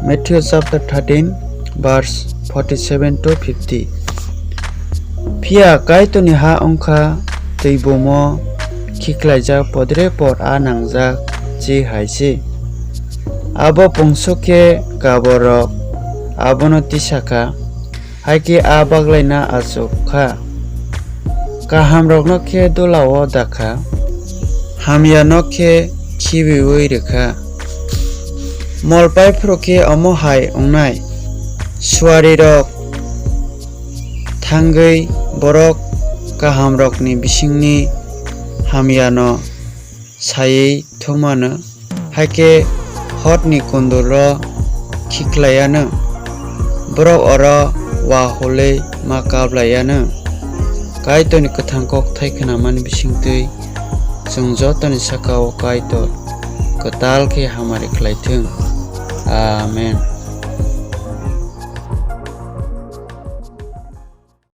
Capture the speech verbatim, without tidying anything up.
Matthew chapter thirteen, verse forty-seven to fifty. Phiya Kaitorni ha wngkha twi bumo khiklaijak podre pod a nangjak chi hai se. Abo pungso khe gaborok abono tisa kha, hai khe a baglaina achuk kha. Kahamrokno khe dulao da kha, hamyano khe khibiui rw kha. Mol paiphuru khe omo hai wngnai, suarirok thangwi borok kahamrokni bisingni hamyano saiwi thumano, hai khe hotni kundulro khiklaiano, borok oro wahulwi ma kaplaiano. Kaitorni kwthang kokthai khnamani bisingtwi chwng jotoni saka-o Kaitor kwtal khe hamari khlai thung. Amen.